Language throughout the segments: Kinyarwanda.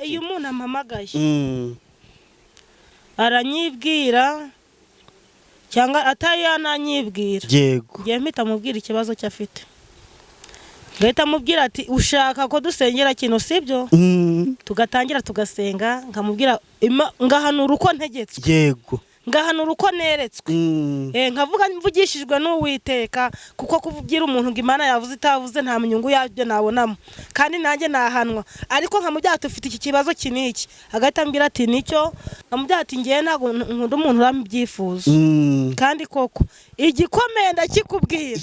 Iyo umuntu ampamagaye aranyibwira cyangwa atari yananyibwira, ngiye mpita mubwira ikibazo cye afite, ngahita mubwira ati ushaka ko dusengera kino, sibyo? Tugatangira tugasenga, nkamubwira ngahanura uko ntegetswe, ngahanura uko neretswe, nkavuga mvugishijwe n'Uwiteka, kuko kuvugira umuntu ngo Imana yavuze itavuze nta nyungu yabyo nabonamo, kandi nanjye nahanwa. Ariko nkamubwira ati ufite iki kibazo iki n'iki, agahita ambwira ati nicyo. Nkamubwira ati ngewe ntabwo nkunda umuntu uramubyifuza, kandi koko igikomeye ndakikubwira,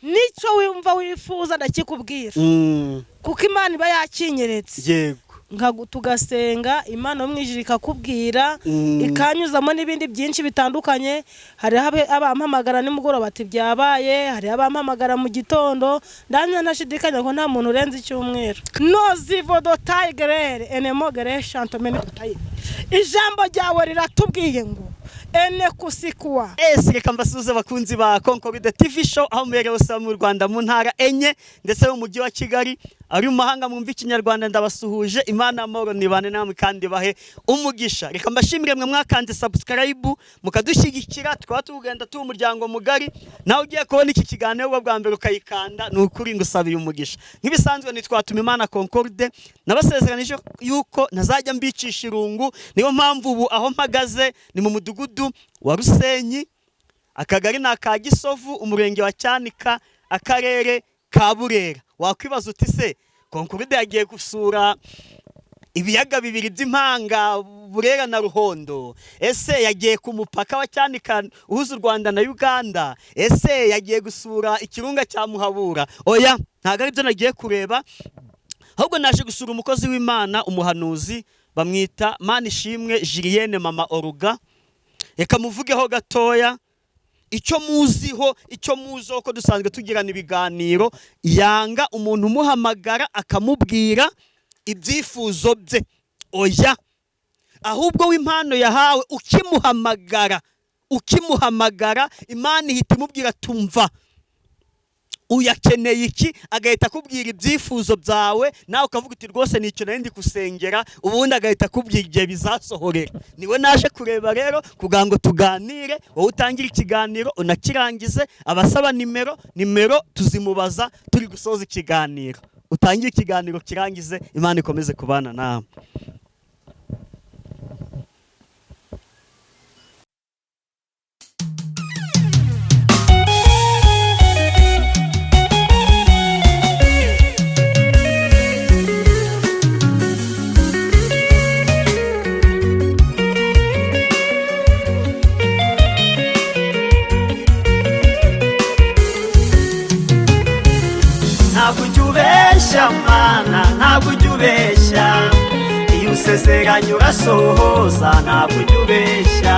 nicyo wumva wifuza ndakikubwira, kuko Imana iba yakinyeretse. Tugasenga, Imana yo mu ijuru ikakubwira, ikanyuzamo n'ibindi byinshi bitandukanye. Hariho abampamagara nimugoroba ati byabaye, hariho abampamagara mu gitondo. Ndamya ntashidikanya ko nta muntu urenze icyumweru. Nozivodotayigerere enemogere shantomene dotayi, ijambo ryawe riratubwiye ngo ene kusikuwa. Ese reka mbasuhuze abakunzi ba Concorde TV Show aho muherereye hose mu Rwanda, mu ntara enye ndetse no mu mujyi wa Kigali, ari mu mahanga mwumva ikinyarwanda, ndabasuhuje. Imana amahoro nibane namwe kandi bahe umugisha. Reka mbashimire mwe mwakanze subscribe mukadushyigikira, tukaba tugenda tuba umuryango mugari. Nawe ugiye kubona iki kiganiro ubwo bwa mbere ukayikanda, ni ukuri ngusabiye umugisha. Nk'ibisanzwe nitwatuma Imana Concorde, nabasezeranije yuko ntazajya mbicisha irungu. Niyo mpamvu ubu aho mpagaze ni mu mudugudu wa Rusenyi, akagari ni aka Gisovu, umurenge wa Cyanika, akarere ka Burera. Wakwibaza uti se Concorde yagiye gusura ibiyaga bibiri by'impanga, Burera na Ruhondo? Ese yagiye ku mupaka wa Cyanika uhuza u Rwanda na Uganda? Ese yagiye gusura ikirunga cya Muhabura? Oya, ntabwo aribyo nagiye kureba, ahubwo naje gusura umukozi w'Imana, umuhanuzi bamwita Manishimwe Julienne Mama Oruga. Reka muvugeho gatoya icyo muziho, icyo muziho ko dusanzwe tugirana ibiganiro. Yanga umuntu umuhamagara akamubwira ibyifuzo bye. Oya, ahubwo w'impano yahawe, ukimuhamagara Imana ihita imubwira tumva uyakeneye iki, agahita akubwira ibyifuzo byawe, nawe ukavuga uti rwose nicyo nari ndi gusengera, ubundi agahita akubwira igihe bizasohorera. Niwe naje kureba rero kugira ngo tuganire, wowe utangire ikiganiro unakirangize. Abasaba nimero, nimero tuzimubaza turi gusoza ikiganiro. Utangire ikiganiro kirangize, Imana ikomeze kubana nawe. Ntabwo ujya ubeshya Mana, ntabwo ujya ubeshya, iyo usezeranye urasohoza. Ntabwo ujya ubeshya,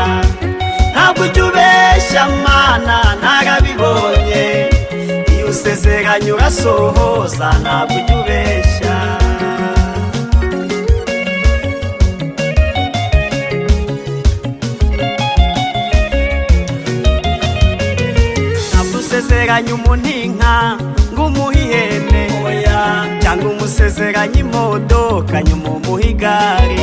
ntabwo ujya ubeshya Mana, narabibonye, iyo usezeranye urasohoza. Ntabwo ujya ubeshya. Ntabwo usezeranye umuntu inka ngo umuhe ihene, cyangwa umusezeranye imodoka nyuma umuhe igare.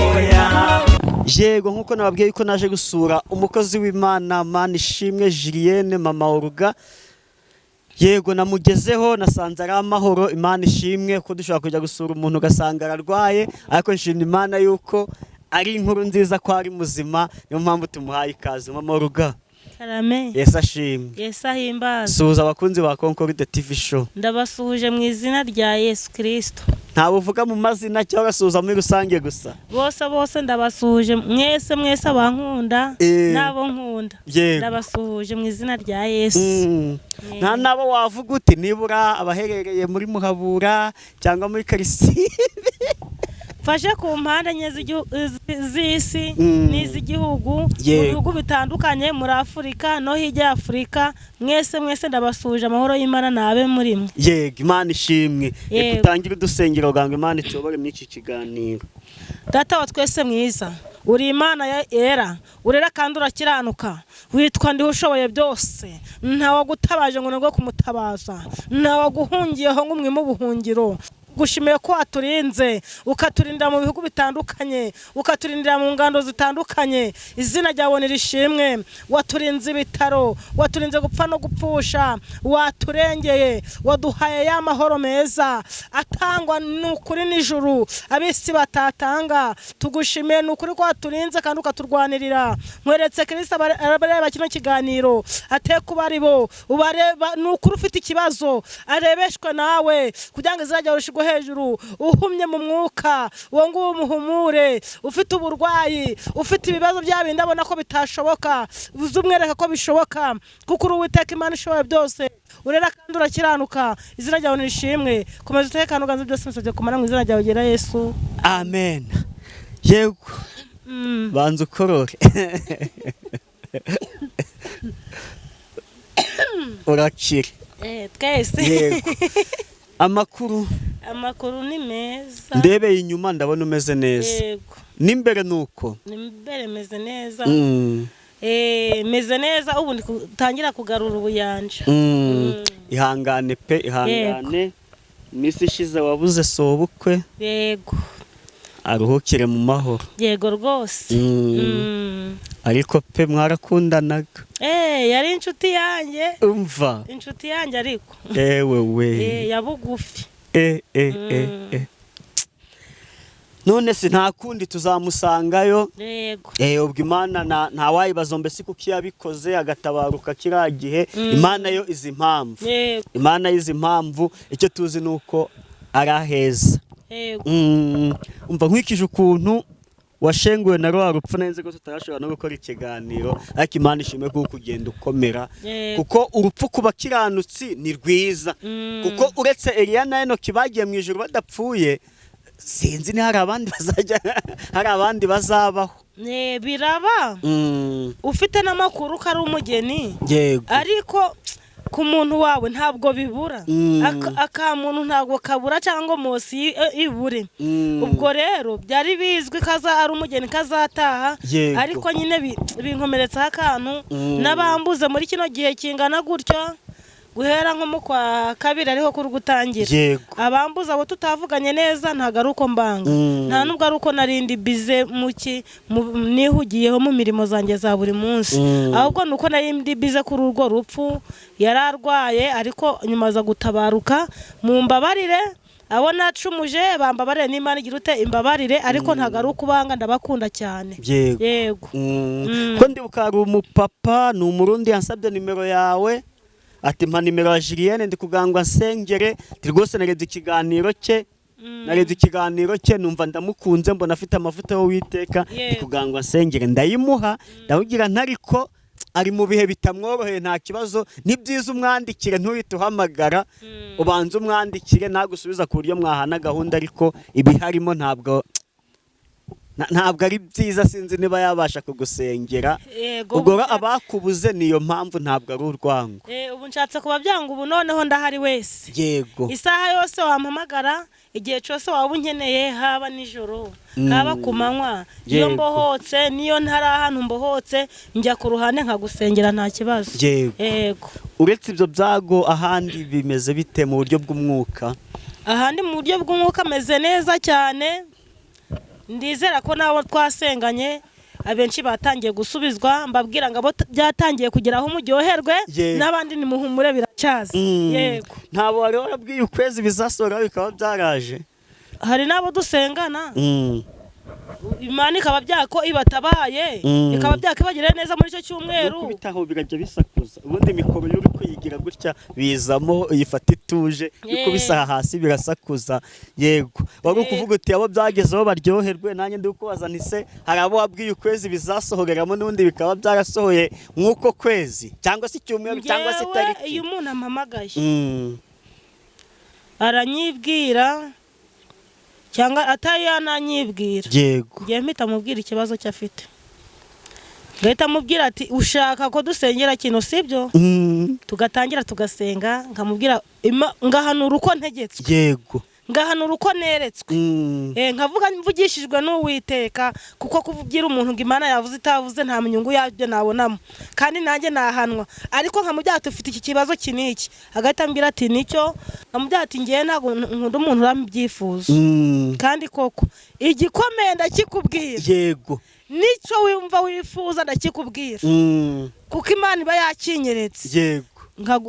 Yego, nkuko nababwiye yuko naje gusura umukozi w'Imana Manishimwe Julienne Mama Oruga. Yego, namugezeho nasanze ari amahoro, Imana ishimwe, ko dushobora kujya gusura umuntu ugasanga ararwaye, ariko nshimye Imana yuko ari inkuru nziza ko ari muzima, niyo mpamvu tumuhaye ikaze. Mama Oruga, Karame. Yesu ashimwe. Yesu ahimbaze. Suhuza abakunzi ba Concorde TV Show. Ndabasuhuje mu izina rya Yesu Kristo. Ntawe uvuga mu mazina cyangwa ugasuhuza muri rusange gusa? Bose bose ndabasuhuje, mwese mwese abankunda n'abo nkunda, ndabasuhuje mu izina rya Yesu. Nta nabo wavuga uti nibura abaherereye muri Muhabura cyangwa muri Karisibe? Mfashe ku mpande enye z'isi n'iz'igihugu, mu bihugu bitandukanye, muri Afurika no hirya ya Afurika, mwese mwese ndabasuhuje, amahoro y'Imana nabe muri mwe. Yego, Imana ishimwe. Reka utangire udusengero kugira ngo Imana ituyobore muri iki kiganiro. Data wa twese mwiza, uri Imana yera, urera kandi urakiranuka, witwa ndiho ushoboye byose. Ntawagutabaje ngo nubwo kumutabaza, ntawaguhungiyeho ngo umwime ubuhungiro. Gushimiye ko waturinze, ukaturindira mu bihugu bitandukanye, ukaturindira mu ngando zitandukanye. Izina ryawe nirishimwe. Waturinze ibitaro, waturinze gupfa no gupfusha, waturengeye, waduhaye ya mahoro meza atangwa n'ukuri n'ijuru abisi batatanga. Tugushimiye n'ukuri ko waturinze kandi ukaturwanirira. Nkweretse Kristo abareba kino kiganiro ateka ari bo ubareba n'ukuri ufite ikibazo arebeshwe nawe kugira ngo izina ryawe rishirwe hejuru. Uhumye mu mwuka uwo nguwo umuhumure, ufite uburwayi, ufite ibibazo bya bindi abona ko bitashoboka, uzumwereka ko bishoboka, kuko uri Uwiteka Imana ishoboye byose, urera kandi urakiranuka. Izina ryawe nirishimwe. Komeza utekane uganze byose, musabye kumara mu izina ryawe ryera Yesu, amen. Yego, banza ukorore urakire. Twese. Yego. Amakuru? Amakuru ni meza. Ndebeye inyuma ndabona umeze neza. Yego. N'imbere nuko? N'imbere meze neza. Meze neza ubu ndi kutangira kugarura ubuyanja. Ihangane pe, ihangane. Iminsi ishize wabuze sobukwe. Yego. Aruhukire mu mahoro. Yego rwose. Ariko pe mwarakundanaga. Yari inshuti yanjye. Umva. Inshuti yanjye ariko. Ewe we. Ya bugufi. None se nta kundi tuzamusangayo. Yego. Ubwo Imana nta wayibazo mbese kuko yabikoze agatabaruka kiriya gihe. Imana yo izi impamvu. Yego. Imana izi impamvu, icyo tuzi nuko ari aheza. Yego. Umva nkwikije ukuntu washenguwe na rwa rupfu neza ko tutarashobora no gukora ikiganiro, ariko Imana ishimwe kuko kugenda ukomera, kuko urupfu ku bakiranutsi ni rwiza. Kuko uretse Eliya na Enoki bagiye mu ijuru badapfuye, sinzi ni hari abandi bazajya, hari abandi bazabaho. Biraba ufite n'amakuru ko ari umugeni. Yego. Ariko ku muntu wawe ntabwo bibura. Aka muntu ntabwo kabura cyangwa mosi ibure. Ubwo rero byari bizwi kaza ari umugeni kazataha, ariko nyine binkomeretsa akantu n'abambuze muri kino gihe kingana gutyo, guhera nko mu kwa kabiri ariho kuri gutangira. Abambuza abo tutavuganye neza ntago ari uko mbanga, nta nubwo ari uko narindi bize muki nihugiyeho mu mirimo zanjye za buri munsi, ahubwo nuko narindi bize kuri urwo rupfu yararwaye, ariko nyuma aza gutabaruka. Mumbabarire abo nacumuje, bambabarire n'Imana igira ute imbabarire, ariko ntago ari ukubanga, ndabakunda cyane. Yego. Ko ndibuka hari umupapa ni umurundi yansabye nimero yawe, ati mpa nimero ya Julienne ndi kugangwa nsengere. Rwose narebye ikiganiro cye, narebye ikiganiro cye numva ndamukunze, mbona afite amavuta yo Uwiteka, ndi kugangwa nsengere, ndayimuha, ndabwira ntariko ari mu bihe bitamworoheye, nta kibazo, ni byiza umwandikire ntuhite uhamagara, ubanze umwandikire nagusubiza ku buryo mwahana gahunda, ariko ibiharimo ntabwo ari byiza, sinzi niba yabasha kugusengera. Ubwo abakubuze niyo mpamvu, ntabwo ari urwango. Ubu nshatse kubabyanga, ubu noneho ndahari wese. Yego. Isaha yose wampamagara, igihe cyose waba unkeneye, haba nijoro, haba ku manywa, iyo mbohotse niyo ntari ahantu mbohotse njya ku ruhande nkagusengera nta kibazo. Yego. Uretse ibyo byago ahandi bimeze bite mu buryo bw'umwuka? Ahandi mu buryo bw'umwuka ameze neza cyane. Ndizera ko nabo twasenganye abenshi batangiye gusubizwa, mbabwira ngo abo byatangiye kugeraho umuryoherwe, n'abandi ni muhumure biracyaza. Yego. Ntabo wari warabwiye ukwezi bizasohora bikaba byaraje. Hari nabo dusengana Imana ikaba byako ibatabaye, ikaba byako ibagirira neza muri icyo cyumweru. Kubitaho birajya bisakuza, ubundi mikoro y'uri kuyigira gutya bizamo uyifata ituje, yuko hasi birasakuza. Yego. Wari ukuvuga uti abo byagezeho baryoherwe, nanjye ndi kubaza nti se hari abo wabwiye ukwezi bizasohoreramo n'ubundi bikaba byarasohoye nk'uko kwezi cyangwa se icyumweru cyangwa se itariki? Iyo umuntu ampamagaye aranyibwira cyangwa atayananyibwira. Yego. Ngiye mpita mubwira ikibazo cye afite, ngahita mubwira ati ushaka ko dusengera kino sibyo, tugatangira tugasenga, nkamubwira ngahanura uko ntegetswe. Yego. Ngahanura uko neretswe. Nkavuga mvugishijwe n'Uwiteka, kuko kuvugira umuntu ngo Imana yavuze itavuze nta nyungu yabyo nabonamo, kandi nanjye nahanwa. Ariko nkamubwira ati ufite iki kibazo iki n'iki, agahita ambwira ati nicyo. Nkamubwira ati ngewe ntabwo nkunda umuntu uramubyifuza. Kandi koko igikomeye ndakikubwira. Yego. Nicyo wumva wifuza ndakikubwira. Kuko Imana iba yakinyeretse. Yego.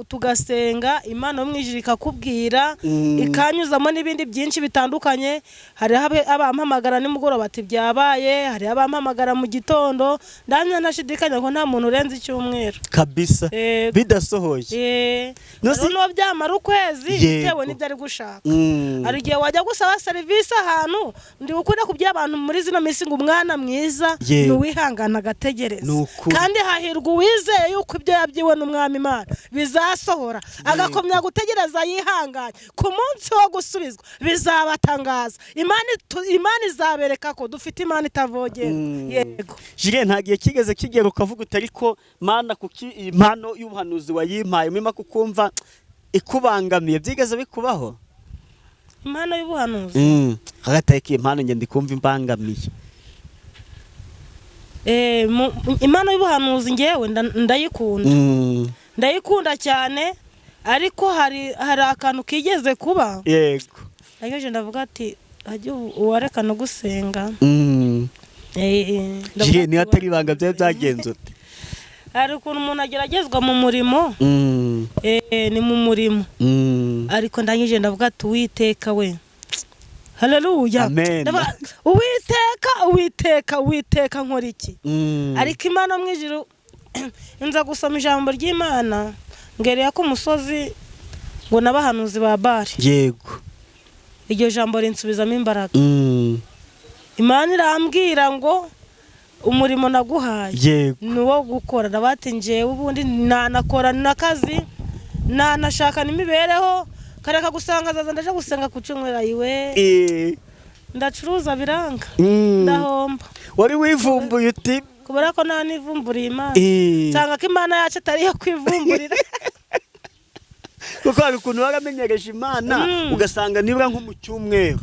Tugasenga Imana yo mu ijuru ikakubwira, ikanyuzamo n'ibindi byinshi bitandukanye. Hari abampamagara nimugoroba ati byabaye, hari abampamagara mu gitondo. Ndamya ntashidikanya ko nta muntu urenze icyumweru kabisa bidasohoye. Noneho byamara ukwezi bitewe n'ibyo ari gushaka. Hari igihe wajya gusaba serivisi ahantu, ndi gukunda kubwira abantu muri zino minsi ngo umwana mwiza ni uwihangana agategereza, kandi hahirwa uwizeye yuko ibyo yabyiwe n'Umwami Imana bizasohora, agakomya gutegereza yihanganye. Ku munsi wo gusubizwa bizabatangaza. Imana izabereka ko dufite Imana itavogera. Yego. Julien, nta gihe kigeze kigera ukavuga uti ariko Mana kuki iyi mpano y'ubuhanuzi wayimpaye mima kukumva ikubangamiye? Byigeze bikubaho? Impano y'ubuhanuzi? Hagati iyi mpano nge ndikumva imbangamiye. Impano y'ubuhanuzi ngewe ndayikunda. Ndayikunda cyane, ariko hari akantu kigeze kuba. Yego. Ndageje ndavuga ati ajye uwareka no gusenga. Julien, niyo atari ibanga byari byagenze ute? Hari ukuntu umuntu ageragezwa mu murimo. Ni mu murimo. Ariko ndangije ndavuga ati Uwiteka we. Haleluya. Uwiteka, Uwiteka, Uwiteka nkora iki? Ariko Imana mu ijuru inza gusoma ijambo ry'Imana ngereye ku musozi ngo nabahanuzi ba Bali. Yego. Iryo jambo rinsubizamo imbaraga. Imana irambwira ngo umurimo naguhaye. Yego. Ni wo gukora. Ndabati njewe ubundi nanakora nakazi, nanashaka n'imibereho, kareka gusanga zaza ndaje gusenga ku cyumweru ayiwe. Ndacuruza biranga. Ndahomba. Wari wivumbuye uti kubera ko nta nivumburiye Imana. Nsanga ko Imana yacu atari iyo kwivumburira. Kuko hari ukuntu waramenyereje Imana ugasanga nibura nko mu cyumweru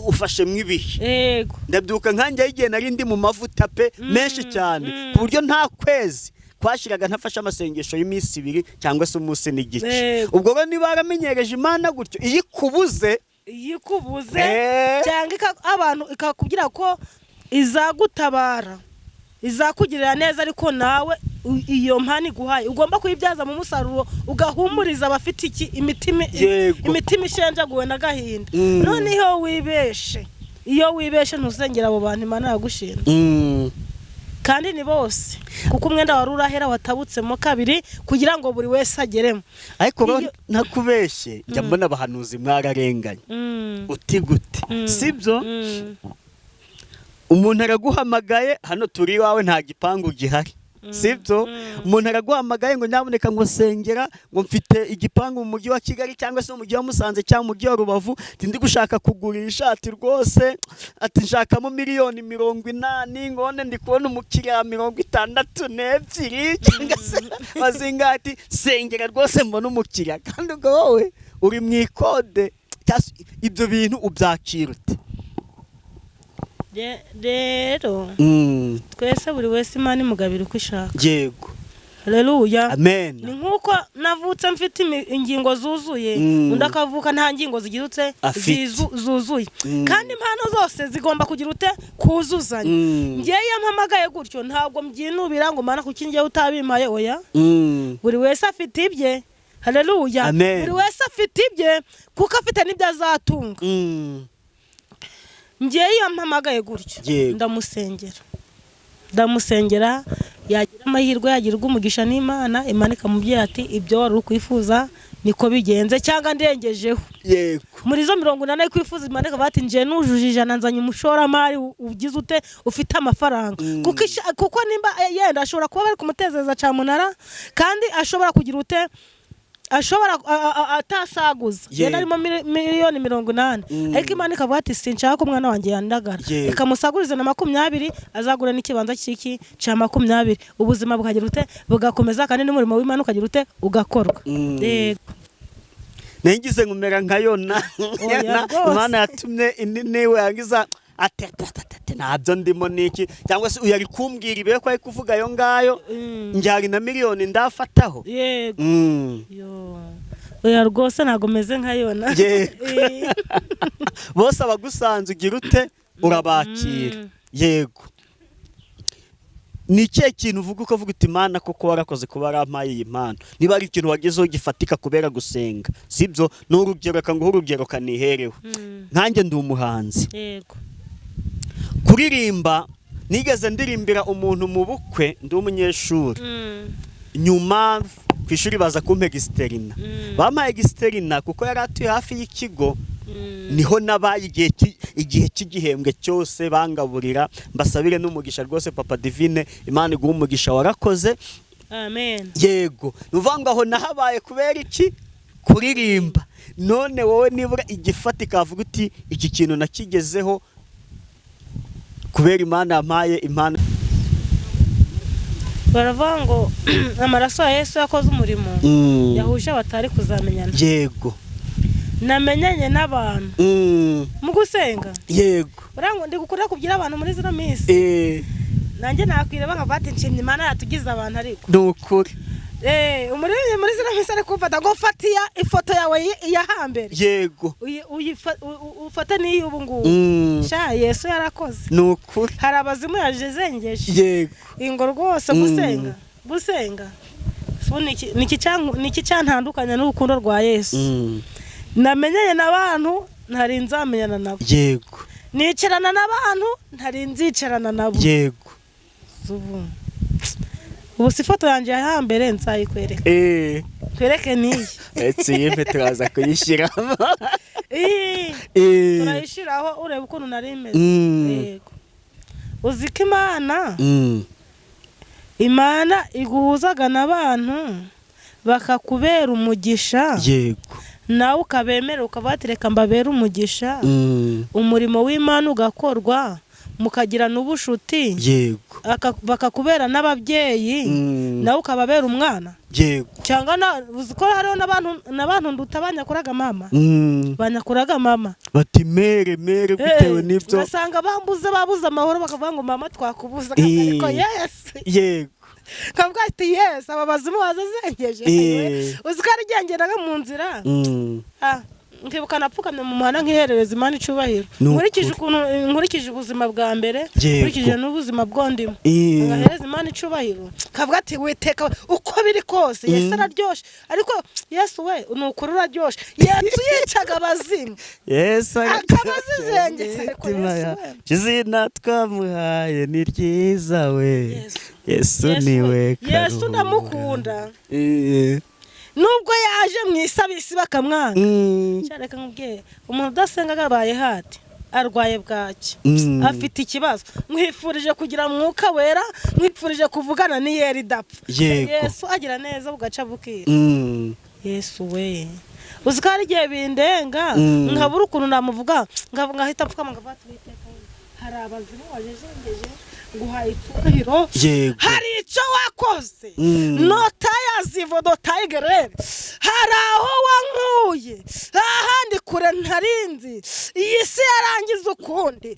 ufashe mwibihe. Yego. Ndabyuka nkanjye igihe nari ndi mu mavuta pe menshi cyane, ku buryo nta kwezi kwashiraga ntafashe amasengesho y'iminsi ibiri cyangwa se umunsi n'igice. Ubwo rero niba waramenyereje Imana gutyo, iyo ikubuze cyangwa abantu ikakubwira ko izagutabara, izakugirira neza, ariko nawe iyo mpano iguhaye ugomba kuyibyaza mu musaruro, ugahumuriza abafite iki imitima ishenjaguwe n'agahinda. None iyo wibeshe ntuzengera abo bantu Imana yagushinze. Kandi ni bose, kuko umwenda wari urahera watabutsemo kabiri kugira ngo buri wese ageremo. Ariko ntakubeshye, njya mbona abahanuzi mwararenganye. Uti gute? Sibyo? Umuntu araguhamagaye, hano turi iwawe nta gipangu gihari. Sibyo? Umuntu araguhamagaye ngo nyaboneka ngo sengera, ngo mfite igipangu mu mujyi wa Kigali cyangwa se mu mujyi wa Musanze cyangwa mu mujyi wa Rubavu, ati ndi gushaka kugurisha, ati rwose, ati nshakamo 80,000,000, ngone ndi kubona umukiriya 62 cyangwa se bazinga, ati sengera rwose mbona umukiriya. Kandi ubwo wowe uri mu ikode, ibyo bintu ubyakira ute? Rero twese buri wese Imana imugabira uko ishaka. Yego. Haleluya. Amen. Ni nkuko navutse mfite ingingo zuzuye, undi akavuka nta ngingo zigirutse zuzuye. Kandi impano zose zigomba kugira ute kuzuzanya. Ngiye yampamagaye gutyo ntabwo mbyinubira ngo Mana kuki ngiye utabimpaye, oya. Buri wese afite ibye. Haleluya. Buri wese afite ibye kuko afite n'ibyo azatunga. Ngiye yampamagaye gutyo ndamusengera, yagira amahirwe, yagirwa umugisha n'Imana, Imana ikamubwira ati ibyo wari ukwifuza niko bigenze cyangwa ndengejeho. Yego. Muri izo 80 kwifuza Imana ikavuga ati nje nujuje 100 nzanye umushoramari ugize ute ufite amafaranga. Kuko nimba yenda ashobora kuba bari kumutezeza cyamunara, kandi ashobora kugira ute, ashobora atasaguza yenda arimo 80,000,000, ariko Imana ikavuga ati sinshaka ko umwana wanjye yandagara, ikamusaguriza na 20 azagura n'ikibanza cyiki cya 20, ubuzima bukagira ute bugakomeza, kandi n'umurimo w'Imana ukagira ute ugakorwa. Yego. Nagize nkumera nka Yona. Oya, rwose. Imana yatumye inini yangiza ati ati ati ati ati, ntabyo ndimo niki, cyangwa se uyu ari kumbwira ibihe ko ari kuvuga ayo ngayo, njyari na miliyoni ndafataho. Yego. Yo. Oya rwose, ntabwo meze nka Yona. Yego. Eh. Bose abagusanze ugira ute? Urabakira. Yego. Ni ikihe kintu uvuga ukavuga uti: "Imana koko warakoze kuba warampaye iyi mpano"? Niba ari ikintu wagezeho gifatika kubera gusenga, sibyo? Ni urugero, reka nguhe urugero kanihereho. Nkanjye ndi umuhanzi. Kuririmba, nigeze ndirimbira umuntu mu bukwe ndi umunyeshuri. Nyuma ku ishuri baza kumpa externat. Bampaye externat kuko yari atuye hafi y'ikigo. Niho nabaye igihe cy'igihembwe cyose, bangaburira. Mbasabire n'umugisha rwose, Papa Divine, Imana iguhe umugisha, warakoze. Amen. Yego, ni ukuvuga ngo aho nahabaye kubera iki? Kuririmba. None wowe nibura igifatika wavuga uti: "Iki kintu nakigezeho kubera Imana yampaye impano"? Baravuga ngo amaraso ya Yesu yakoze umurimo, yahuje abatari kuzamenyana. Namenyanye n'abantu mu gusenga. Buriya ngo ndi gukunda kubyira abantu muri zino minsi. Nanjye nakwireba nkavuga ati: "Nshimye Imana yatugize abantu," ariko Ni ukuri. Umuririmbyi muri zino minsi ari kumfata ngo fatiya ifoto yawe iya hambere, ufate n'iy'ubu ngubu. Sha, Yesu yarakoze. Ni ukuri. Hari abazimu yajezengeje. Ingo rwose. Gusenga, gusenga. So, ni iki cyantandukanya n'urukundo rwa Yesu? Namenyanye n'abantu ntari nzamenyana nabo. Nicarana n'abantu ntari nzicarana nabo. Ubu si ifoto yanjye ya hambere nzayikwereka? Twereke n'iyi. Etse iyi mpe, turaza kuyishyiramo. Turayishyiraho urebe ukuntu nari meze. Yego, uzi ko Imana Imana iguhuzaga n'abantu bakakubera umugisha, nawe ukabemera, ukavuga reka mbabere umugisha, umurimo w'Imana ugakorwa, mukagirana ubushuti, bakakubera n'ababyeyi, nawe ukababera umwana. Cyangwa uzi ko hariho n'abantu nduta banyakuraga mama, banyakuraga mama. Bati mere mere bitewe n'ibyo. Ugasanga bambuze, babuze amahoro, bakavuga ngo: "Mama, twakubuze." Ariko Yesu, kavuga ati: "Yesu, aba bazimu bazazengeje." Uzi ko ari igihe mu nzira, nkibuka napfukamye mu muhanda nkiherereza Imana icubahiro, Ni nkurikije ukuri. ukuntu, nkurikije ubuzima bwa mbere, nkurikije n'ubuzima bwo ndimo, ngahereza Imana icubahiro, kavuga ati: "Witeka, uko biri kose Yesu araryoshe." Ariko Yesu we, ni ukuri uraryoshe. Yesu yicaga abazimu, Yesu akaba azizengeza, ariko Imitima Yesu we. Izina twamuhaye ni ryiza we. Yesu. Yesu Yesu niwe we. Yesu karuhura. ndamukunda, nubwo yaje mu isabisi bakamwanga. Reka nkubwire, umuntu udasenga abaye hati arwaye bwaki, afite ikibazo. Mwifurije kugira Mwuka Wera, mwifurije kuvugana n'Iyera idapfa. Yesu agira neza bugaca bukira. Yesu we, uzi ko hari igihe bindenga, nkabura ukuntu namuvuga, ngahita mfukama nkavuga ati: "Uwiteka we, hari abazimu wajejengeje, nguhaye icyubahiro." Hari icyo wakoze. Notayazivo dotayigerere, hari aho wankuye ahandi kure ntarinzi. Iyi si yarangiza ukundi,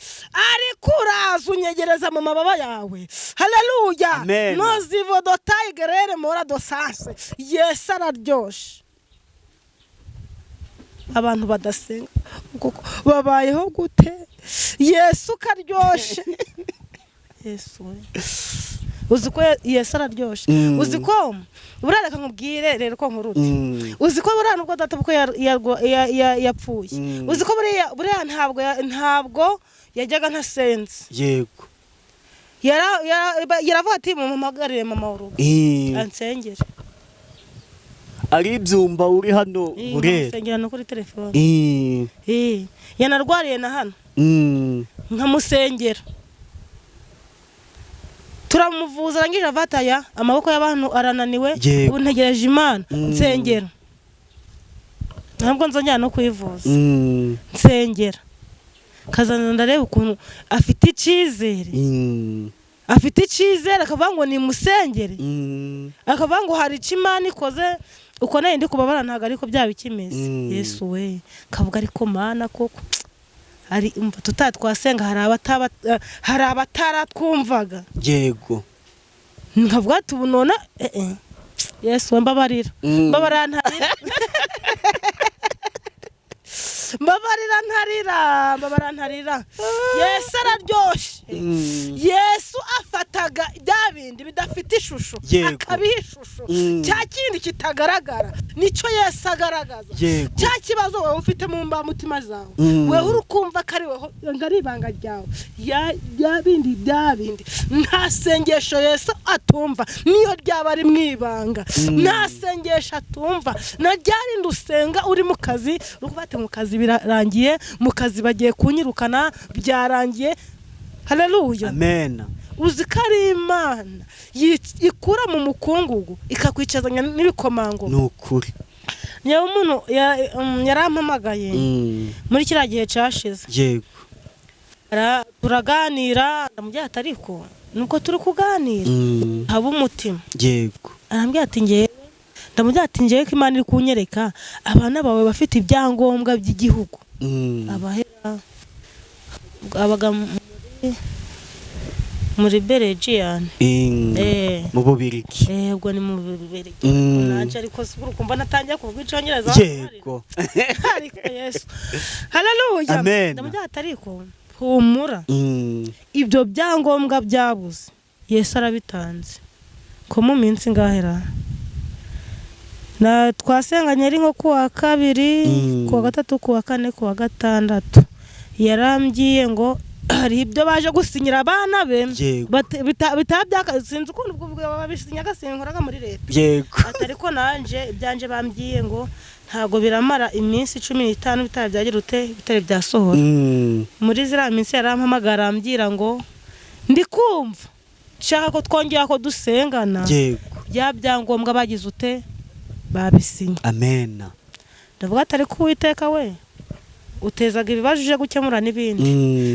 ariko uraza unyegereza mu mababa yawe. Haleluya. Amen. Nozivo dotayigerere mora dosanse. Yesu araryoshe. Abantu badasenga kuko babayeho gute? Yesu karyoshe. Yesu we, uzi ko Yesu araryoshe? Uzi ko buriya, reka nkubwire rero ko nkurutse. Uzi ko buriya nubwo data bukwe yapfuye, uzi ko buriya ntabwo yajyaga ntasenze. Yaravuga ati: "Mumumpagarire mama w'urugo, ansengere." Ari ibyumba uri hano Burera? Nkamusengera no kuri telefone. Yanarwariye na hano, nkamusengera, turamuvuza, arangije avataya amaboko y'abantu arananiwe. Ubu ntegereje Imana. Nsengera, ntabwo nzongera no kwivuza. Nsengera kazana, ndareba ukuntu afite icyizere, afite icyizere, akavuga ngo nimusengere, akavuga ngo hari icyo Imana ikoze. Uko nari ndi kubabara ntabwo ariko byaba ikimeze. Yesu we, kavuga ariko Mana koko ari umva tutatwasenga, hari abataratwumvaga. Yego. Nkavuga ati ubu nona Yesu we, mbabarira. Mbabarira ntarira, mbabarira ntarira, mbabarira ntarira. Yesu araryoshye. Yesu afataga bya bindi bidafite ishusho akabiha ishusho. Cya kindi kitagaragara nicyo Yesu agaragaza. Cya kibazo wowe ufite mu mbamutima zawe, wewe uri kumva ko ari weho ngo ari ibanga ryawe, ya bindi bya bindi, nta sengesho Yesu atumva niyo ryaba ari mu ibanga. Nta sengesho atumva na rya rindi usenga uri mu kazi, uri kuvuga ati mu kazi birarangiye, mu kazi bagiye kunyirukana, byarangiye. Haleluya. Amen. Uzi ko ari Imana ikura mu mukungugu ikakwicazanya n'ibikomangoma. Ni ukuri. Niyo umuntu yarampamagaye muri kiriya gihe cyashize. Yego. Turaganira, ndamubwira ati ariko nuko turi kuganira haba umutima. Yego. Arambwira ati ngewe, ndamubwira ati ngewe ko Imana iri kunyereka abana bawe bafite ibyangombwa by'igihugu. Abahera abaga muri Belgian. Mu Bubirigi. Ubwo ni mu Bubirigi. Nanje ariko si ukumva natangiye kuvuga icyongereza. Yego. Ariko Yesu. Haleluya. Amen. Ndamubwira ati ariko humura. Ibyo byangombwa byabuze Yesu arabitanze. Ko mu minsi ngahera na twasenganye ari nko kuwa kabiri, kuwa gatatu, kuwa kane, kuwa gatandatu, yarambwiye ngo hari ibyo baje gusinyira abana be. Yego. Sinzi ukuntu ubwo babisinyaga, sinkoraga muri leta. Yego. Ati ariko nanje ibyanje bambwiye ngo ntago biramara iminsi 15 bitari byagira ute, bitari byasohora. Muri ziriya minsi yarampamagara arambwira ngo ndi kumva nshaka ko twongera ko dusengana. Yego. Bya byangombwa bagize ute, babisinye. Amen. Ndavuga ati ariko Uwiteka we utezaga ibibazo uje gukemura n'ibindi.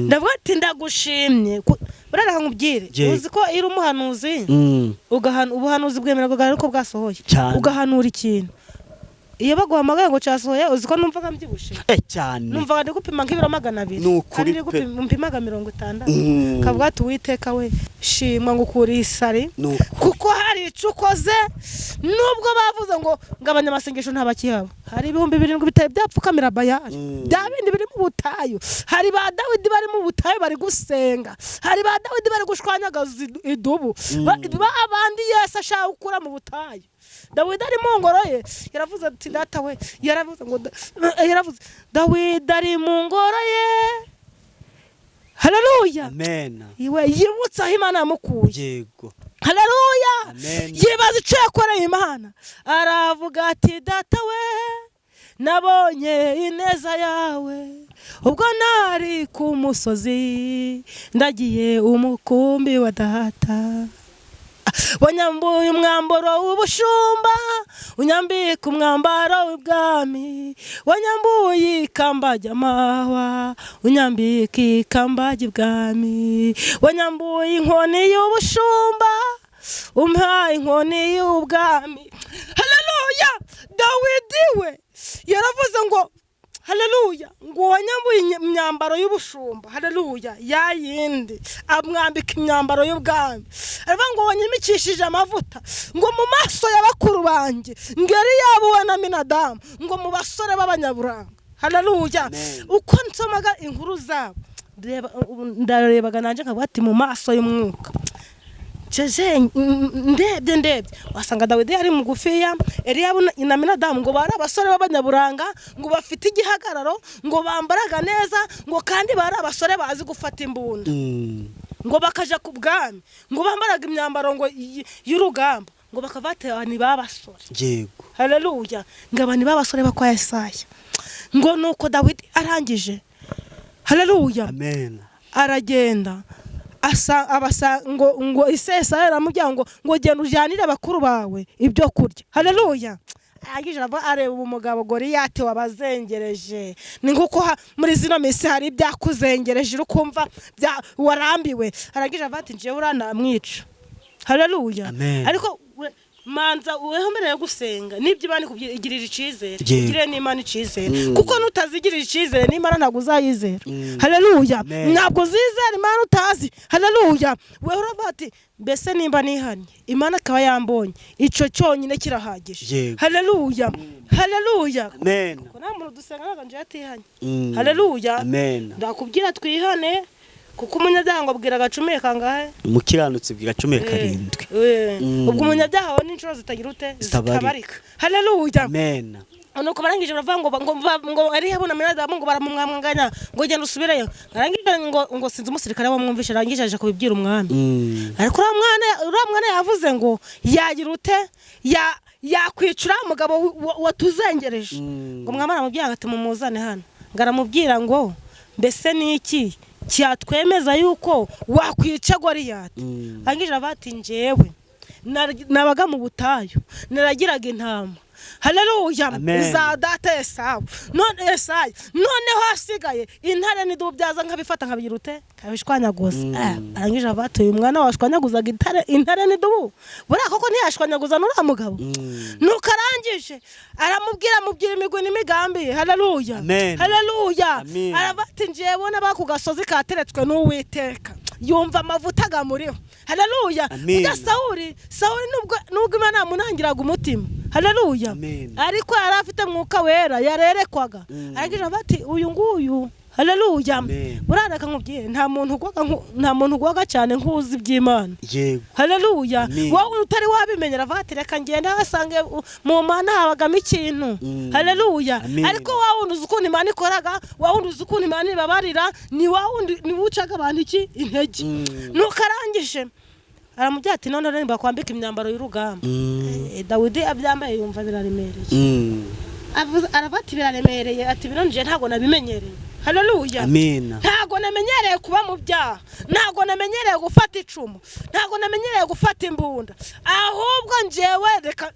Ndavuga ati ndagushimye. Burera nkubwire, uzi ko iri umuhanuzi ubuhanuzi bwemererwa ariko bwasohoye. Cyane. Ugahanura ikintu iyo baguhamagaye ngo cyasohoye, uzi ko numvaga mbyibushye. Cyane. Numvaga ndi gupima nk'ibiro 200. Ni ukuri Kandi ndi pe. gupima mpimaga 60. Kavuga ati Uwiteka we shimwa ngo ukuriye isari. Ni ukuri. Kuko hari icyo ukoze, nubwo bavuze ngo abanyamasengesho ntabakihaba, hari 7000 bitari byapfukamira Bayali. Bya bindi biri mu butayu, hari ba Dawidi bari mu butayu bari gusenga, hari ba Dawidi bari gushwanyagaza idubu. Ba abandi Yesu ashaka gukura mu butayu. Dawidi ari mu ngoro ye yaravuze ati data we, yaravuze ngo yaravuze Dawidi ari mu ngoro ye. Haleluya. Amen. Iwe yibutse aho Imana yamukuye. Yego. Haleluya. Amen. Yibaza icyo yakoreye Imana, aravuga ati data we nabonye ineza yawe ubwo nari ku musozi ndagiye umukumbi wa data, wanyambuye umwambaro w'ubushumba unyambika umwambaro w'ubwami, wanyambuye ikamba ry'amahwa unyambika ikamba ry'ubwami, wanyambuye inkoni y'ubushumba umpa inkoni y'ubwami. Haleluya. Dawidi we yaravuze ngo haleluya, ngo wanyambuye imyambaro y'ubushumba, haleluya, ya yindi amwambika imyambaro y'ubwami. Aravuga ngo wanyimikishije amavuta ngo mu maso ya bakuru banjye, ngo Eliyabu we na Aminadamu, ngo mu basore b'abanyaburanga. Haleluya. Amen. Uko nsomaga inkuru zabo ndarebaga nanje nkavuga ati mu maso y'umwuka jeje ndebye wasanga Dawidi yari mugufiya, Eliyabu na Aminadamu ngo bari abasore b'abanyaburanga, ngo bafite igihagararo, ngo bambaraga neza, ngo kandi bari abasore bazi gufata imbunda. Ngo bakaja ku bwami, ngo bambaraga imyambaro ngo y'urugamba, ngo bakavate ni babasore. Yego. Haleluya. Ngo aba ni babasore bakwa Yesaya. Ngo nuko Dawidi arangije. Haleluya. Amen. Aragenda asa abasa ngo isesa aramubwira ngo genda ujyanire abakuru bawe ibyo kurya. Haleluya. Arangije areba umugabo Goliyati wabazengereje. Ni nkuko muri zino minsi hari ibyakuzengereje urukumva warambiwe. Arangije avuga ati njewe uranamwica. Haleluya. Amen. Ariko Manza weho mbere yo gusenga nibyo Imana ikugirira icizere, ugirire n'Imana icizere, kuko nutazigirira icizere n'Imana ntabwo uzayizera. Haleluya. Ntabwo uzizera Imana utazi. Haleluya. Weho uravuga ati mbese nimba nihanye Imana akaba yambonye, ico cyonyine kirahagije. Haleluya. Haleluya. Amen. Kuko nta muntu dusenga ntabwo nje atihanye. Haleluya. Amen. Ndakubwira twihane, kuko umunyabyaha ngo abwira agacumi kangahe? Umukiranutsi bwira 17. Ubwo umunyabyaha we n'inshuro zitagira ute? Zitabarika. Haleluya. Amen. Nuko barangije baravuga ngo ngo ari hebona Aminadabu ngo baramumwamwanganya ngo genda usubireyo. Arangije ngo sinzi umusirikare wamwumvishe, arangije aje kubibwira umwami. Ariko uriya mwana yavuze ngo yagira ute? Yakwicura umugabo watuzengereje. Ngo mwami aramubwira ati mumuzane hano. Ngo aramubwira ngo mbese ni iki cyatwemeza yuko wakwica Goliyati? Arangije ati njyewe nabaga mu butayu, naragiraga intama. Haleluya. Za data Esawu. None Esayi, noneho hasigaye intare n'idubu byaza nkabifata nkabigira ute? Nkabishwanyaguza. Arangije abatuye umwana washwanyaguzaga intare n'idubu. Buriya koko ntiyashwanyaguza n'uriya mugabo. Nuko arangije aramubwira, amubwira imigwi n'imigambi. Haleluya. Haleluya. Arabati njyewe n'aba ku gasozi kateretswe n'Uwiteka. Yumva amavuta agamuriho. Haleluya. Burya Sawuli nubwo Imana yamunangiraga umutima. Haleluya. Ariko yari afite mwuka wera yarerekwaga. Arangije bati uyu nguyu. Haleluya. Burareka nkubwiye nta muntu ugwaga cyane nkuzi iby'Imana. Yego. Haleluya. Wowe utari wabimenyera ati reka ngenda asange mu Mana habagamo ikintu. Haleluya. Ariko wowe uzi ukuntu Imana ikoraga, wowe uzi ukuntu Imana ibabarira, ni wowe ni ucaga abantu iki intege. Nuko arangije aramubwira ati none rero bakwambika imyambaro y'urugamba. Dawidi abyambaye yumva biraremereye. Arabati biraremereye, ati bironje ntago nabimenyereye. Haleluya. Amen. Ntago namenyereye kuba mu byaha, ntago namenyereye gufata icumu, ntago namenyereye gufata imbunda, ahubwo njyewe reka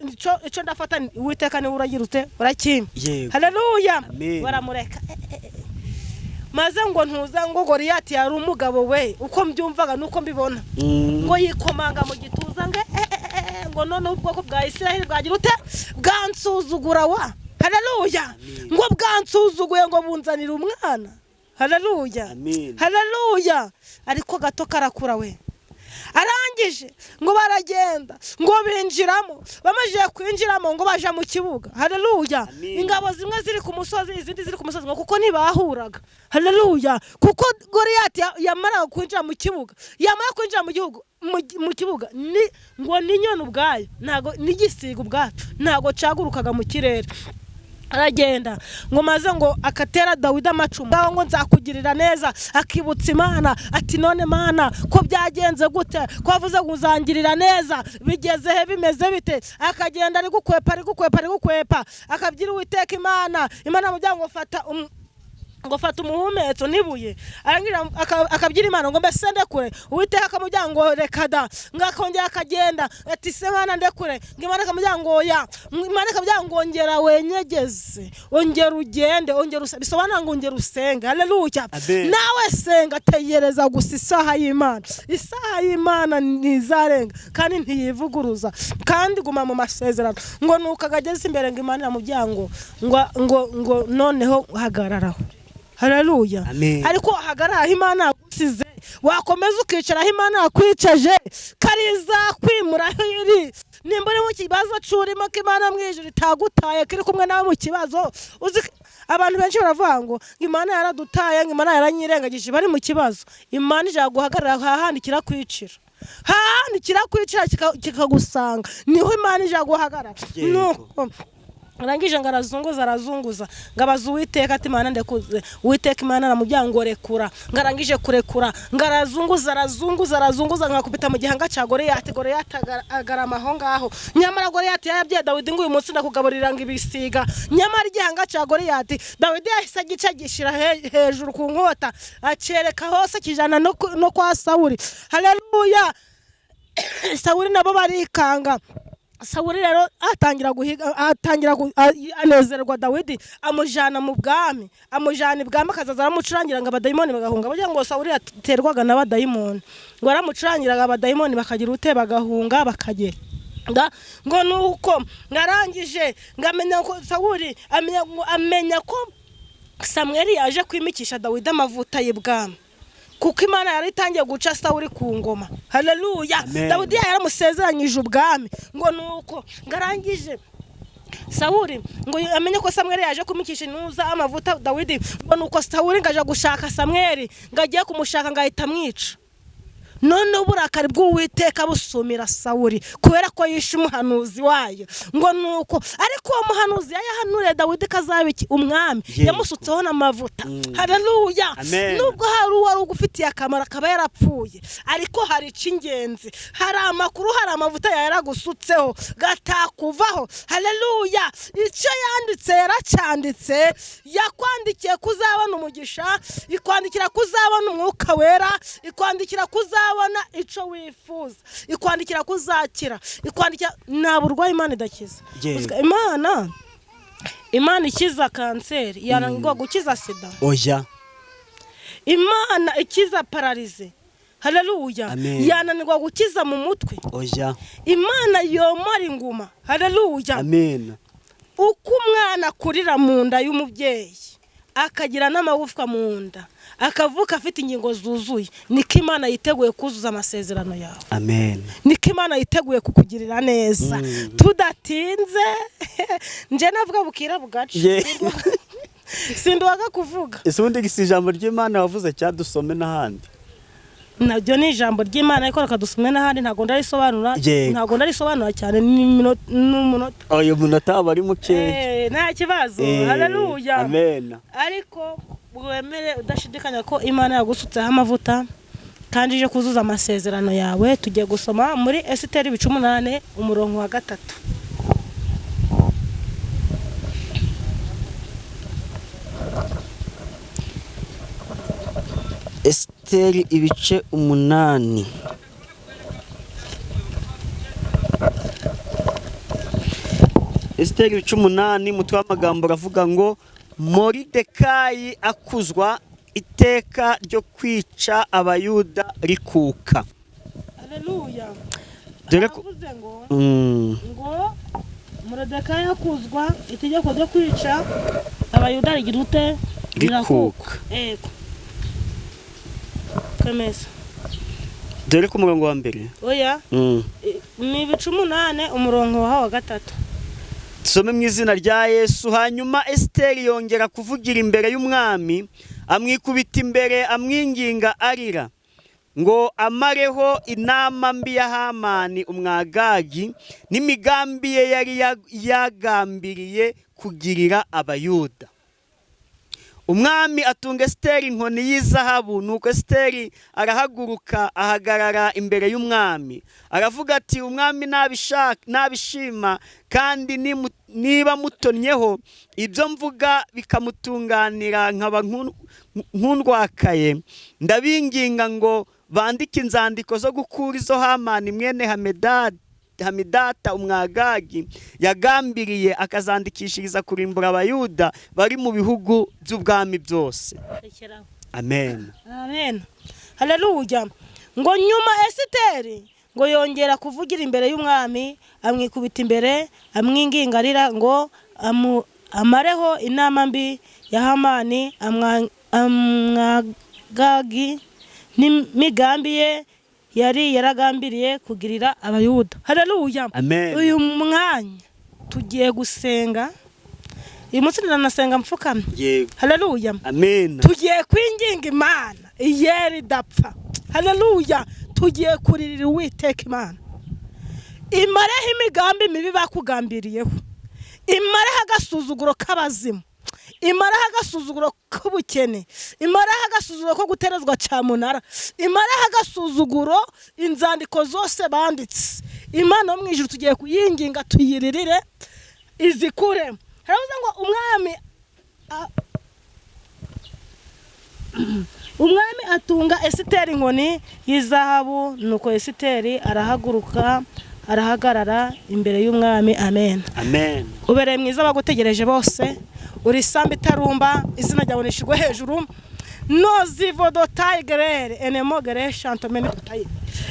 ico ndafata Uwiteka ni uragira ute urakimpa. Haleluya. Baramureka. Maze ngo ntuza ngo Goliyati yari umugabo we, uko mbyumvaga nuko mbibona. Ngo yikomanga mu gituza ngo ngo none ubwoko bwa Isiraheli bwagira ute bwansuzugura wa. Haleluya. Ngo bwansuzuguye ngo bunzanira umwana. Haleluya. Haleluya. Ariko gato karakura we. Arangije ngo baragenda ngo binjiramo, bamajije kwinjiramo ngo baja mu kibuga. Haleluya. Ingabo zimwe ziri ku musozi izindi ziri ku musozi ngo kuko ntibahuraga. Haleluya. Kuko Goliyati yamara kwinjira mu kibuga, yamara kwinjira mu gihugu mu kibuga ni ngo ninyoni ubwayo ntago nigisiga ubwacu ntago cagurukaga mu kirere. Aragenda ngo maze ngo akatera Dawidi amacumu ngo nzakugirira neza, akibutsa Imana ati none Mana ko byagenze gute, ko wavuze ngo uzangirira neza, bigeze he, bimeze bite? Akagenda ari gukwepa ari gukwepa ari gukwepa, akabyira Uwiteka Imana. Imana amubwira ngo fata ngo fata umuhumetso nibuye. Arangira akabyira Imana ngo mbese ndekure. Uwiteka akamubwira ngo reka da. Ngakongera akagenda ati se Mana ndekure. Ngo Imana akamubwira ngo oya. Imana akamubwira ngo ongera wenyegeze, ongera ugende, ongera bisobanura ngo ongera usenge. Haleluya. Nawe senga, tegereza gusa isaha y'Imana. Isaha y'Imana ntizarenga kandi ntiyivuguruza, kandi guma mu masezerano. Ngo nuko agageze imbere ngo Imana iramubwira ngo ngo ngo noneho hagararaho. Haleluya. Ariko hagarara Imana yagusize, wakomeza ukicara aho Imana yakwicaje, kariza kwimura aho iri. Nimba uri mu kibazo curimo ko Imana mu ijuru itagutaye, kiri kumwe nawe mu kibazo. Uzi abantu benshi baravuga ngo Imana yaradutaye, ngo Imana yaranyirengagije, bari mu kibazo. Imana ije guhagarara hahandi kirakwicira, hahandi kirakwicira kikagusanga, niho Imana ije guhagarara. Nuko arangije ngo arazunguza arazunguza, ngabaza Uwiteka ati Imana ndekuze. Uwiteka Imana aramubwira ngo rekura. Ngarangije kurekura, ngarazunguza arazunguza arazunguza, ngakubita mu gihanga cya Goliyati. Goliyati agarama aho ngaho. Nyamara Goliyati yarabwiye Dawidi ngo uyu munsi ndakugaburira ngo ibisiga. Nyamara igihanga cya Goliyati Dawidi yahise agica gishira hejuru ku nkota, acereka hose kijana no kwa Sawuli. Haleluya. Sawuli nabo barikanga. Sawuli rero atangira guhiga, atangira anezerwa Dawidi, amujana mu bwami, amujana ibwami akazaza aramucurangira ngo abadayimoni bagahunga. Bagira ngo Sawuli aterwaga n'abadayimoni, ngo aramucurangiraga abadayimoni bakagira ute bagahunga bakagera. Ngo nuko ngarangije ngamenya ko Sawuli amenya ko Samweli yaje kwimikisha Dawidi amavuta y'ibwami, kuko Imana yari itangiye guca Sawuli ku ngoma. Haleluya. Dawidi yaramusezeranyije ubwami. Ngo nuko ngarangije Sawuli ngo amenye ko Samweli yaje kumikisha inuza amavuta Dawidi, ngo nuko Sawuli ngaje gushaka Samweli, ngagiye kumushaka ngahita amwica. None uburakari bw'Uwiteka busumira Sawuli kubera ko yishe umuhanuzi wayo. Ngo nuko ariko uwo muhanuzi yayahanuriye Dawidi kazaba iki? Umwami. Yamusutseho n'amavuta. Haleluya. Nubwo hari uwari ugufitiye akamaro akaba yarapfuye, ariko hari icy'ingenzi, hari amakuru, hari amavuta yaragusutseho gatakuvaho. Haleluya. Icyo yanditse yaracyanditse, yakwandikiye kuzabona umugisha, ikwandikira kuzabona umwuka wera, ikwandikira kuzabona icyo wifuza, ikwandikira kuzakira, ikwandikira nta burwayi Imana idakiza. Imana ikiza kanseri yananirwa gukiza sida? Oya. Imana ikiza pararize, haleluya, yananirwa gukiza mu mutwe? Oya. Imana yomora inguma, haleluya. Amen. Uko umwana akurira mu nda y'umubyeyi akagira n'amagufwa mu nda, akavuka afite ingingo zuzuye, niko Imana yiteguye kuzuza amasezerano yawe. Amen. Niko Imana yiteguye kukugirira neza. Tudatinze nje navuga bukira bugaca. Sinduwaga kuvuga. Ese ubundi si ijambo ry'Imana wavuze cyadusome n'ahandi? Nabyo ni ijambo ry'Imana, ariko reka dusome n'ahandi. Ntabwo ndarisobanura, ntabwo ndarisobanura cyane, n'umunota. Oyo munota aba ari mukeya. Nta kibazo. Haleluya. Amen. Ariko wemere udashidikanya ko Imana yagusutseho amavuta kandi ije kuzuza amasezerano yawe. Tugiye gusoma muri Esiteri ibice 8 umurongo wa 3. Esiteri ibice 8. Esiteri ibice 8, umutwe w'amagambo uravuga ngo Moridekayi akuzwa iteka ryo kwica Abayuda rikuka. Haleluya. Dore ko ngo ngo Moridekayi akuzwa itegeko ryo kwica Abayuda rigira ute? Rikuka. Yego. Komeza. Dore ko umurongo wa mbere. Oya. Ni ibice 8 umurongo wa 3. Tusome mu izina rya Yesu. Hanyuma Esiteri yongera kuvugira imbere y'umwami, amwikubita imbere, amwinginga arira ngo amareho inama mbi ya Hamani umwagagi n'imigambi ye yari yagambiriye kugirira Abayuda. Umwami atunga Esiteri inkoni y'izahabu. Nuko Esiteri arahaguruka ahagarara imbere y'umwami, aravuga ati umwami nabishima kandi niba mutonnyeho ibyo mvuga bikamutunganira nkaba nkundwakaye, ndabinginga ngo bandike inzandiko zo gukura izo Hamani mwene Hamidata umwagagi yagambiriye, akazandikishiriza kurimbura Abayuda bari mu bihugu by'ubwami byose. Amen. Amen. Haleluya. Ngo nyuma Esiteri ngo yongera kuvugira imbere y'umwami, amwikubita imbere, amwinginga arira ngo amareho inama mbi ya Hamani amwagagi n'imigambi ye yari yaragambiriye kugirira Abayuda. Haleluya. Uyu mwanya tugiye gusenga. Uyu munsi ndanasenga mfukamye. Yego. Haleluya. Amen. Tugiye kwinginga Imana iyeri idapfa. Haleluya. Tugiye kuririra Uwiteka Imana imareho imigambi mibi bakugambiriyeho, imareho agasuzuguro k'abazimu, imareho agasuzuguro k'ubukene, imareho agasuzuguro ko guterezwa cyamunara, imareho agasuzuguro inzandiko zose banditse. Imana yo mu ijuru tugiye kuyinginga tuyiririre izikure. Haravuze ngo umwami atunga Esiteri inkoni y'izahabu. Nuko Esiteri arahaguruka arahagarara imbere y'umwami. Amen. Amen. Ubereye mwiza abagutegereje bose, uri sambi itarumba, izina ryawe rishirwe hejuru. Nozivodotayigerere enemogere shantomene dotayi.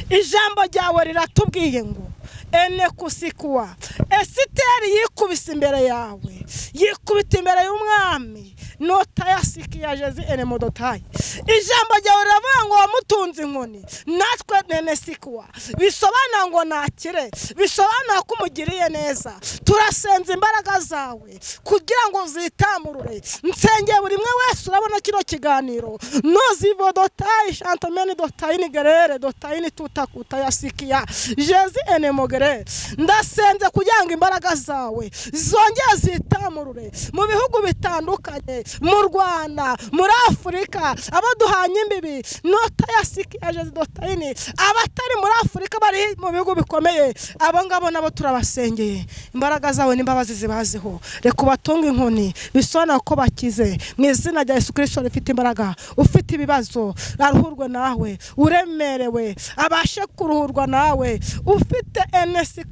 Ijambo ryawe riratubwiye ngo Ene kusikuwa. Esiteri yikubise imbere yawe, yikubita imbere y'umwami. Nota ya sikiya jezi ene modotayi. Ijambo ryawe riravuga ngo wamutunze inkoni, natwe nene sikuwa. Bisobanura ngo nakire, bisobanura ko umugiriye neza. Turasenza imbaraga zawe kugira ngo zitamurure. Nsengeye buri umwe wese urabona kino kiganiro. Nozivodotayi shantomeni dotayi ni gerere dotayi ni tutakuta ya sikiya jezi ene mogere. Ndasenze kugira ngo imbaraga zawe zongere zitamurure mu bihugu bitandukanye, mu Rwanda, muri Afurika, abo duhanye imbibi, nota ya sikiya jezi dotayini, abatari muri Afurika bari mu bihugu bikomeye, abo ngabo nabo turabasengeye. Imbaraga zawe n'imbabazi zibazeho, reka ubatunge inkoni, bisobanura ko bakize mu izina rya Yesu Kristo rifite imbaraga. Ufite ibibazo aruhurwe nawe, uremerewe abashe kuruhurwa nawe, ufite enesi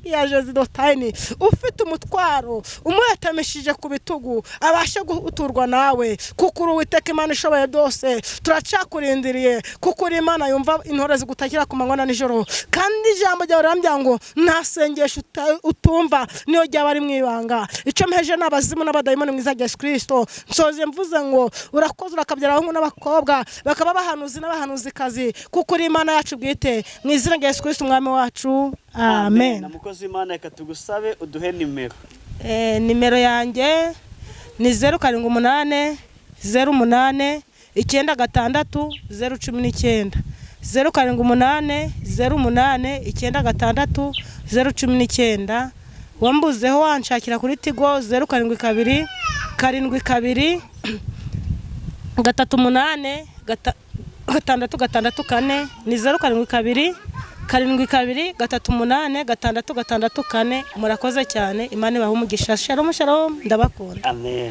ya jezi dotayini, ufite umutwaro umuhetamishije ku bitugu abashe guturwa nawe, kuko uri Uwiteka Imana ishoboye byose. Turacakurindiriye kuko uri Imana yumva intore zigutakira ku manywa na nijoro, kandi ijambo ryawe rirambwira ngo nta sengesho utumva niyo ryaba ari mu ibanga. Icyo mpeje ni abazimu n'abadayimoni mu izina rya Yesu Kristo. Nsoje mvuze ngo urakoze, urakabyara abahungu n'abakobwa bakaba abahanuzi n'abahanuzikazi, kuko uri Imana yacu bwite, mu izina rya Yesu Kristo umwami wacu, amen. Mukozi Imana, reka tugusabe uduhe nimero. Nimero yanjye ni 0 7 8 0 8 9 6 0 19, 0 7 8 0 8 9 6 0 19. Wambuzeho wanshakira kuri Tigo 0 7 2 7 2 3 8 6 6 4, ni 0 7 2 7 2 3 8 6 6 4. Murakoze cyane, Imana ibahe umugisha. Shalom shalom, ndabakunda. Amen.